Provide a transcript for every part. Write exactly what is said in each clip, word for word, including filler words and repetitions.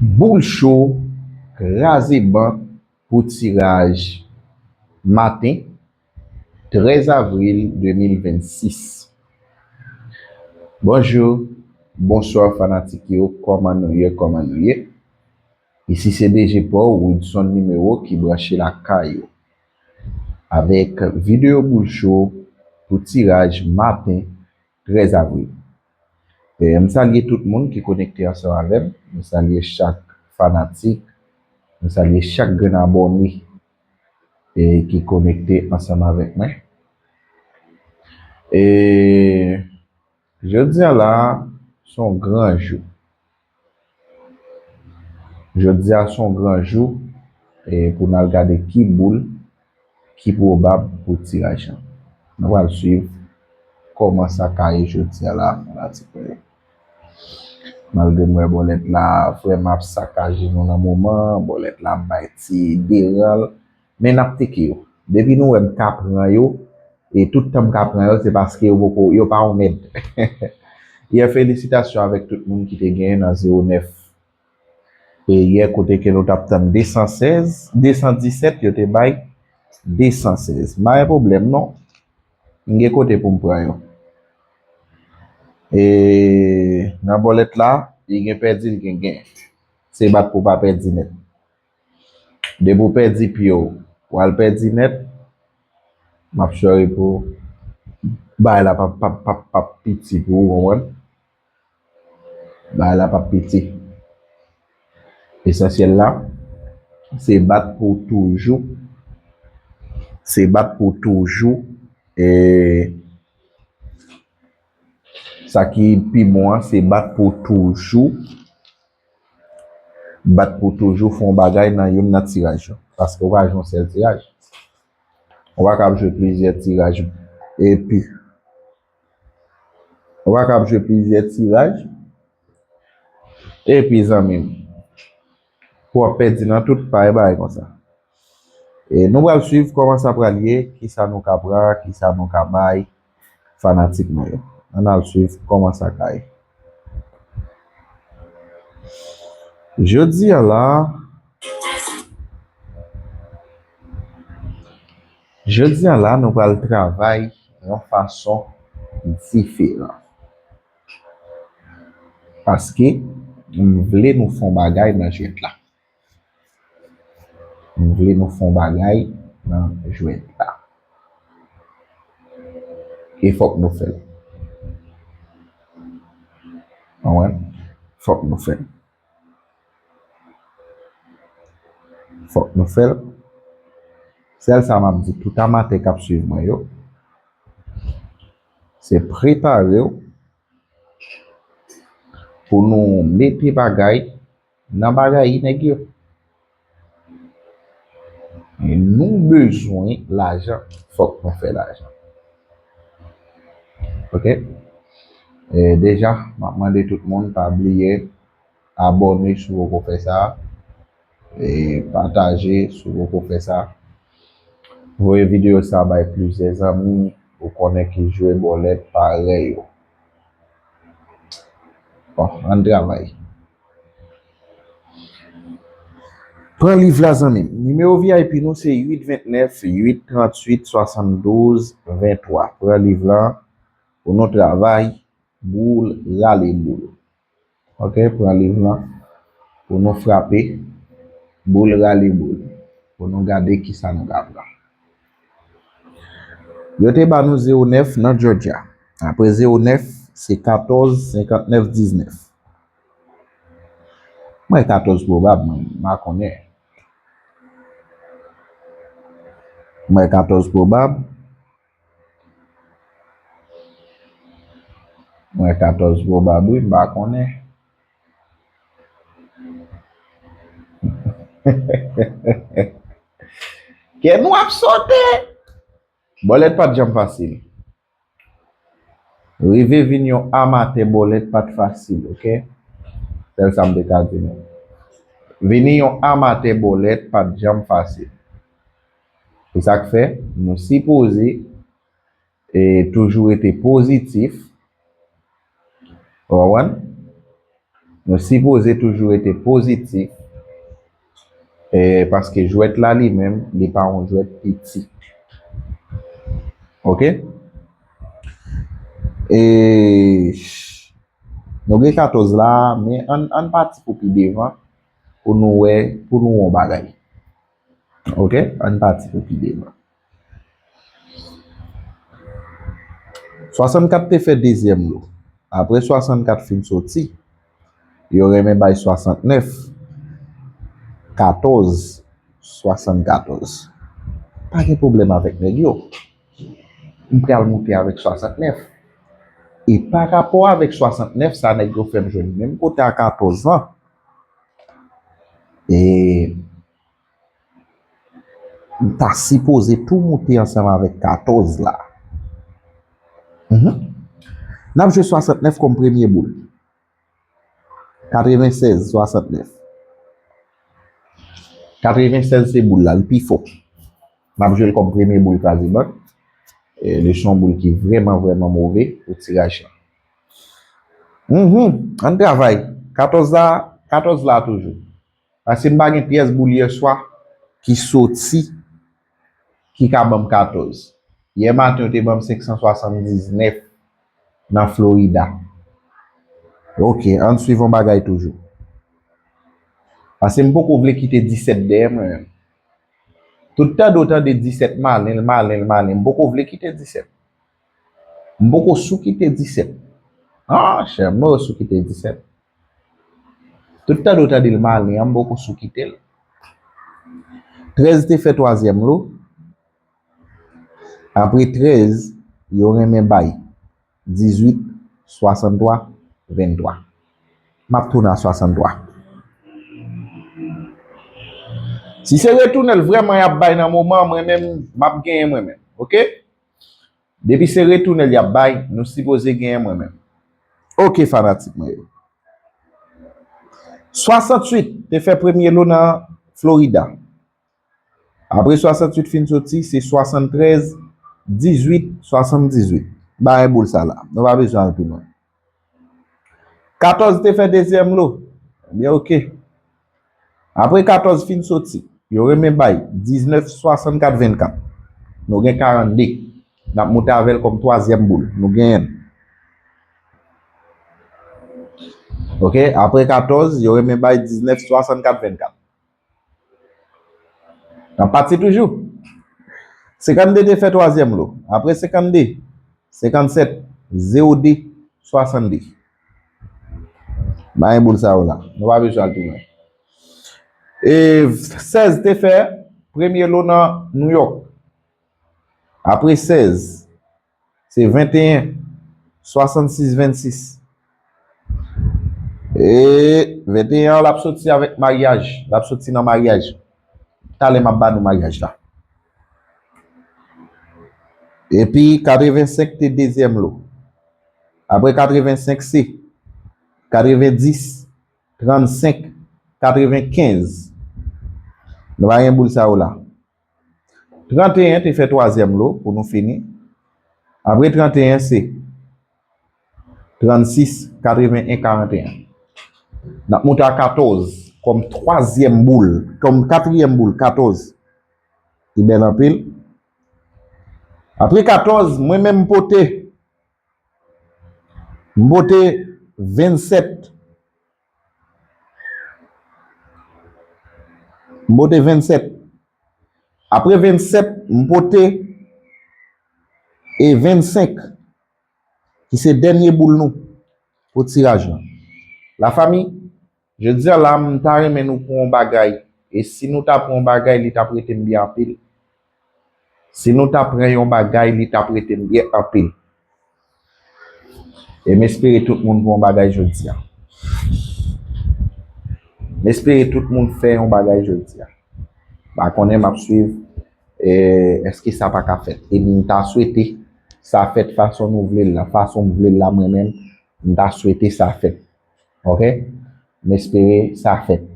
Boul Cho, kraze bank pou tiraj maten trèz avril de mil vennsis. Bonjou, bonswa fanatik yo, kòman nou ye, kòman nou ye? Isi se D J pa w, Widson Nimewo ki branche lakay ou. Avèk videyo Boul Cho pou tiraj maten trèz avril. E, m salye tout moun ki konekte ansanm avè m. M salye chak fanatik. M salye chak grenn abòne, e, ki konekte ansanm avèk mwen. E, jodi a la, se yon gran jou. Jodi a se yon gran jou, e, pou n al gade ki boul ki pwobab pou tiraj lan. Nou pral swiv kòman sa ka ye jodi a la, fanatik mwen yo. Malgre m wè bòlèt la vrèman ap sakaje nou nan moman, bòlèt la ap bay ti deral, men n ap teke yo. Depi nou wè m ka pran yo, e tout tan m ka pran yo, se paske yo poko, yo pa yon mèd. Yè, felisitasyon avèk tout moun ki te genyen nan zewo nèf. E yè, kote ke nou t ap tann de san sèz, de san disèt, yo te bay de san sèz. M pa gen pwoblèm non. M gen kote pou m pran yo. E nan bòlèt la, li gen pèdi, li gen gen. Se bat pou pa pèdi nèt. Depi w pèdi pye w, w al pèdi nèt, m ap sure pou bagay la p ap, p ap, p ap, p ap piti pou ou, konprann? Bagay la p ap piti. Esansyèl la, se bat pou toujou, se bat pou toujou, e sa ki pi bon an, se bat pou toujou, bat pou toujou fè yon bagay nan youn nan tiraj yo. Paske ou pa jwe yon sèl tiraj. Ou pa kab jwe plizyè tiraj. Epi, ou pa kab jwe plizyè tiraj. Epi, zanmi m, pou w ap pèdi nan tout, pa gen bagay konsa. E nou pral swiv kòman sa pral ye, kisa nou ka pran, kisa nou ka bay fanatik nou yo. Ann al swiv kòman sa ka ye. Jodi a la, jodi a la, nou pral travay yon fason diferan. Paske m vle nou fè yon bagay nan jwèt la. M vle nou fè yon bagay nan jwèt la. E fòk nou fè l. Konprann? Fòk nou fè l. Fòk nou fè l. Sèl sa m ap di tout amatè k ap swiv mwen yo, se prepare w pou nou mete bagay nan bagay nèg yo. E nou bezwen lajan, fòk nou fè lajan. Oke? E deja, m ap mande tout moun pa bliye abòne si w poko fè sa, e pataje si w poko fè sa. Voye videyo sa bay plizyè zanmi ou konnen ki jwe bòlèt parèy ou. Bon, ann travay. Pran liv la, zanmi m. Nimewo V I P nou se uit ventnèf, uit tranntuit, swasanndouz, venntwa. Pran liv la pou nou travay boul rale boul. Oke, pran liv la pou nou frape boul rale boul. Pou nou gade kisa nou ka pran. Yo te ba nou zewo nèf nan Georgia. Apre zewo nèf, se katòz, senkantnèf, diznèf. Mwen katòz pwobab, mwen, m pa konnen. Mwen katòz pwobab. Mwen katòz pwobab, wi, m pa konnen. Kè nou ap sote. Bòlèt pa t janm fasil. Rive vin yon amatè bòlèt pa t fasil, oke? Sèl sa m te ka di nou. Vini yon amatè bòlèt pa t janm fasil. Se sa k fè, nou sipoze, e, toujou rete pozitif. Ou konprann? Nou sipoze toujou rete pozitif, eh, paske jwèt la li menm, li pa yon jwèt piti. Oke? E nou gen katòz la, men ann, ann pati pou pi devan, pou nou wè, pou nou wè yon bagay. Oke? Ann pati pou pi devan. Swasannkat te fè dezyèm lo. Apre swasannkat fin soti, yo renmen bay swasantnèf, katòz, swasannkatòz. Pa gen pwoblèm avèk nèg yo. M pral moute avèk swasantnèf. E pa rapò avèk swasantnèf, sa nèg yo fè m jwenn menm kote a katòz lan. E m ta sipoze tou moute ansanm avèk katòz la. Mhm. N ap jwe swasantnèf kòm premye boul. Katrevennsèz, swasantnèf. Katrevennsèz se boul la, li pi fò. N ap jwe l kòm premye boul kraze bank. E, li se yon boul ki vrèman, vrèman move pou tiraj lan. Mhm, ann travay. Katòz la, katòz la toujou. Paske m pa gen pyès boul yèswa ki soti, ki ka ban m katòz. Yè maten, yo te ban m senk san swasanndiznèf nan Florida. Oke, ann swiv yon bagay toujou. Paske m poko vle kite disèt dèyè mwen menm. Tout tande w tande disèt malen, l malen, l malen. M poko vle kite disèt. M poko sou kite disèt. Ah, chè, m poko sou kite disèt. Tout tande w tande l malen an, m poko sou kite l. Trèz te fè twazyèm lo. Apre trèz, yo renmen bay dizwit, swasanntwa, venntwa. M ap tounen a swasanntwa. Si se retounen l vrèman y ap bay nan moman an, mwen menm, m ap genyen mwen menm. Oke? Depi se retounen l y ap bay, nou sipoze genyen mwen menm. Oke, fanatik mwen yo. Swasanntuit te fè premye lo nan Florida. Apre swasanntuit fin soti, se swasanntrèz, dizwit, swasanndizuit. Bagay boul sa la. Nou pa bezwen al pi lwen. Katòz te fè dezyèm lo. Ebyen, oke. Apre katòz fin soti, yo renmen bay diznèf, swasannkat, vennkat. Nou gen karannde. N ap moute avè l kòm twazyèm boul. Nou genyen l. Oke, apre katòz, yo renmen bay diznèf, swasannkat, vennkat. N ap pati toujou. Senkannde te fè twazyèm lo. Apre senkannde, senkannsèt, zewo de, swasannde. Bay boul sa yo la. Nou pa bezwen al pi lwen. E sèz te fè premye lo nan New York. Apre sèz, se venteyen, swasannsis, vennsis. E venteyen an, l ap soti avèk maryaj. L ap soti nan maryaj. Talè m ap ba nou maryaj la. Epi katrevensenk te dezyèm lo. Apre katrevensenk se katrevenndis, trannsenk, katrevenkenz. Nou pa gen boul sa yo la. Tranteyen te fè twazyèm lo pou nou fini. Apre tranteyen se trannsis, katrevennen, karanteyen. N ap moute a katòz kòm twazyèm boul, kòm katriyèm boul, katòz. Li bèl anpil. Apre katòz, mwen menm m pote, m pote vennsèt. M pote vennsèt. Apre vennsèt, m pote e vennsenk, ki se dènye boul nou pou tiraj lan. Lafanmi, jodi a la, m ta renmen nou pran yon bagay. E si nou ta pran yon bagay, li t ap rete m byen anpil. Si nou ta pran yon bagay, li t ap rete m byen anpil. E m espere tout moun pran yon bagay jodi a. M espere tout moun fè yon bagay jodi a. M pa konnen, m ap swiv, e, èske sa pa ka fèt. E m ta swete sa fèt fason nou vle l la, fason m vle l la mwen menm, m ta swete sa fèt. Oke? M espere sa fèt.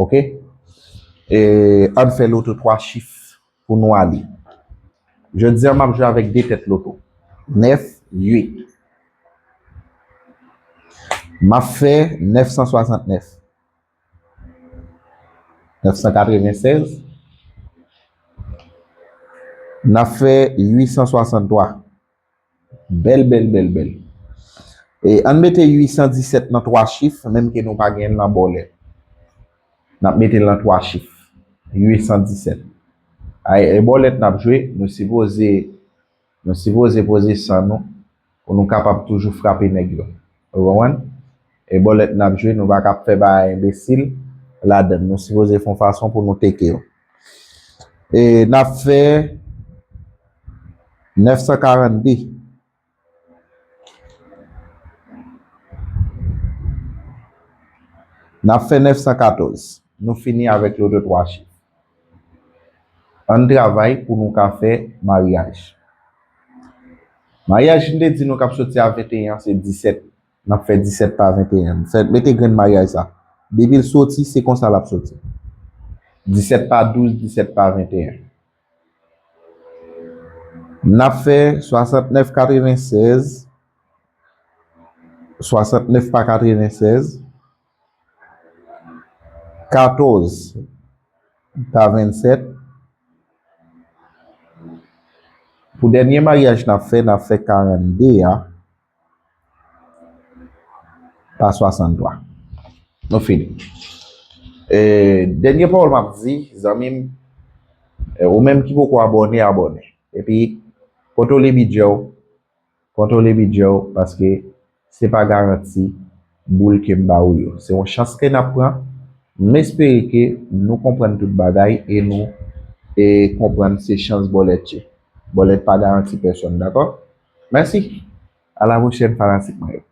Oke? E, ann fè loto twa chif pou nou ale. Jodi a, m ap jwe avèk de tèt loto. Nèf, uit. M ap fè nèf san swasantnèf. Nèf san katrevennsèz. N ap fè uit san swasanntwa. Bèl, bèl, bèl, bèl. E ann mete uit san disèt nan twa chif, menm ke nou pa genyen l nan bòlèt. N ap mete l nan twa chif. Uit san disèt. Ay, e bòlèt n ap jwe, nou sipoze, nou sipoze poze san nou pou nou kapab toujou frape nèg yo. Ou konprann? E bòlèt n ap jwe, nou pa ka ap fè bagay enbesil ladann. Nou sipoze fè yon fason pou nou teke yo. E n ap fè nèf san karannde. N ap fè nèf san katòz. Nou fini avèk loto twa chif. Ann travay pou nou ka fè maryaj. Maryaj, m te di nou k ap soti a venteyen an, se disèt. N ap fè disèt pa venteyen. Fè, mete grenn maryaj sa. Depi l soti, se konsa l ap soti. Disèt pa douz, disèt pa venteyen. N ap fè swasantnèf katrevennsèz, swasantnèf pa katrevennsèz, katòz pa vennsèt. Pou dènye maryaj n ap fè, n ap fè karannde a pa swasanntwa. Nou fini. E, dènye pawòl m ap di, zanmi m, e, ou menm ki poko abòne, abòne. Epi, kontwole bidjè w, kontwole bidjè w, paske se pa garanti boul ke m ba ou yo. Se yon chans ke n ap pran. M espere ke nou konprann tout bagay e nou, e, konprann se chans bòlèt ye. Bòlèt pa garanti pèsonn, dakò? Mèsi. A la pwochèn, fanatik mwen yo.